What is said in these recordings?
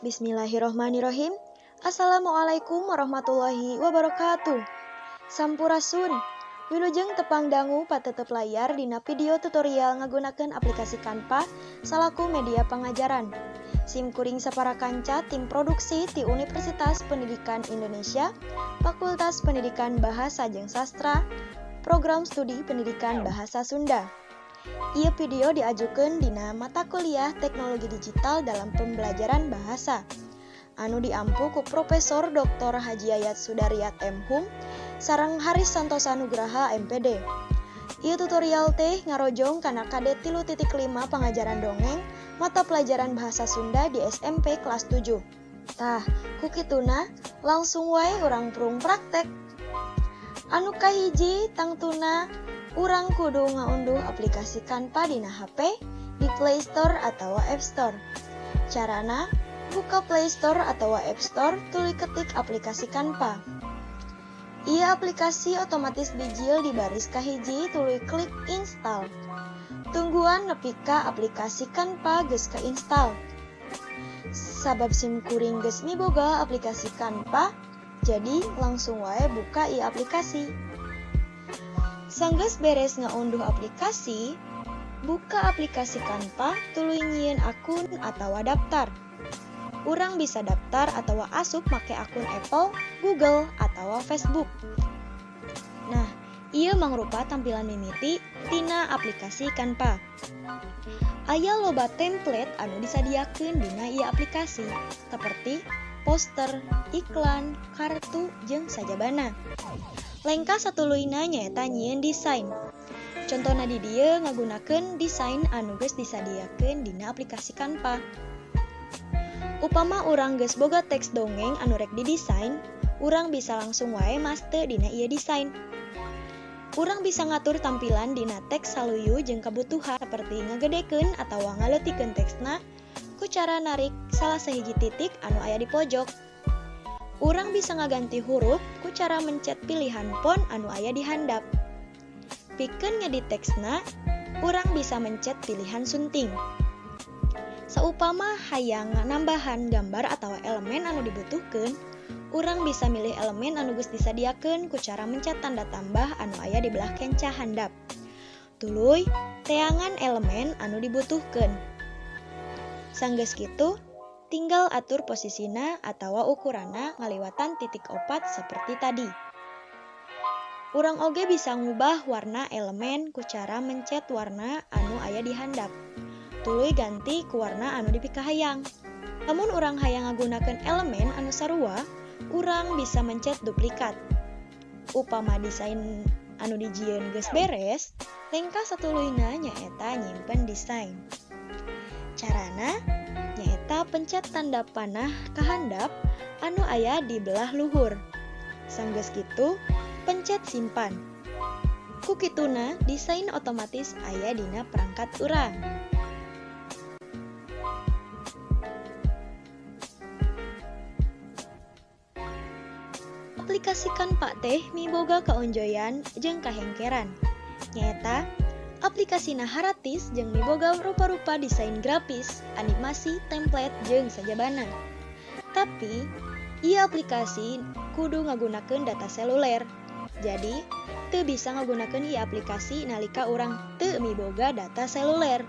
Bismillahirrohmanirrohim. Assalamualaikum warahmatullahi wabarakatuh. Sampurasun. Wilujeng tepang dangu patetep layar dina video tutorial ngagunakeun aplikasi Canva salaku media pangajaran. Sim kuring sapara kanca tim produksi ti Universitas Pendidikan Indonesia, Fakultas Pendidikan Bahasa jeung Sastra, Program Studi Pendidikan Bahasa Sunda. Ieu video diajukeun dina mata kuliah Teknologi Digital dalam Pembelajaran Bahasa anu diampu ku Profesor Dr. Haji Yayat Sudaryat M.Hum sareng Haris Santosa Nugraha M.Pd. Ieu tutorial teh ngarojong kana KD 3.5 pangajaran dongeng mata pelajaran Bahasa Sunda di SMP kelas 7. Tah, ku kituna langsung wae urang prung praktek. Anu kahiji tangtuna urang kudu ngaunduh aplikasi Canva dina HP di Play Store atau App Store. Carana, buka Play Store atau App Store, tuluy ketik aplikasi Canva. Ieu aplikasi otomatis bijil di baris kahiji, tuluy klik install. Tungguan nepi ka aplikasi Canva geus ka-install. Sabab sim kuring geus miboga aplikasi Canva, jadi langsung wae buka ieu aplikasi. Sanggeus beres ngaunduh aplikasi, buka aplikasi Canva, tuluy nyieun akun atawa daftar. Urang bisa daftar atau asup make akun Apple, Google, atau Facebook. Nah, ieu mangrupa tampilan mimiti tina aplikasi Canva. Aya loba template anu disadiakeun dina ieu aplikasi, seperti poster, iklan, kartu, jeung sajabana. Lengkah satuluyna nyaeta nyieun desain. Contona di dieu ngagunakeun desain anu geus disadiakeun dina aplikasi Canva. Upama urang geus boga teks dongeng anu rek didesain, urang bisa langsung wae maste dina ieu desain. Urang bisa ngatur tampilan dina teks saluyu jeung kabutuhan, seperti ngagedekeun atawa ngaleutikeun teksna ku cara narik salah sahiji titik anu aya di pojok. Urang bisa ngaganti huruf ku cara mencet pilihan font anu aya di handap. Pikeun ngedit teksna, urang bisa mencet pilihan sunting. Saupama hayang nambahan gambar atau elemen anu dibutuhkeun, urang bisa milih elemen anu geus disadiakeun ku cara mencet tanda tambah anu aya di belah kenca handap. Tuluy, teangan elemen anu dibutuhkeun. Sanggeus kitu, tinggal atur posisina atawa ukuranna ngaliwatan titik opat seperti tadi. Urang oge bisa ngubah warna elemen ku cara mencet warna anu aya di handap. Tuluy ganti ku warna anu dipikahayang. Lamun urang hayang ngagunakeun elemen anu sarua, urang bisa mencet duplikat. Upama desain anu dijieun geus beres, lengkah satuluyna nyaeta nyimpen desain. Carana nyaeta pencet tanda panah ka handap anu aya di belah luhur. Sanggeus kitu, pencet simpan. Ku kituna desain otomatis aya dina perangkat urang. Aplikasi Canva teh miboga kaonjoyan jeung kahengkeran. Nyaeta, aplikasina haratis jeung miboga rupa-rupa desain grafis, animasi, template, jeung sajabana. Tapi, ieu aplikasi kudu ngagunakeun data seluler. Jadi, teu bisa ngagunakeun ieu aplikasi nalika urang teu miboga data seluler.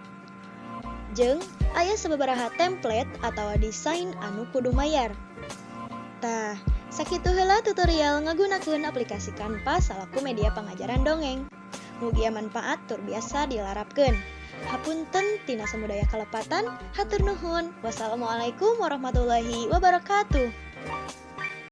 Jeung aya sababaraha template atawa desain anu kudu mayar. Tah, sakitu heula tutorial ngagunakeun aplikasi Canva salaku media pangajaran dongeng. Mugia manfaat tur biasa dilarapkeun. Hapunten tina samudaya kalepatan, hatur nuhun. Wassalamualaikum warahmatullahi wabarakatuh.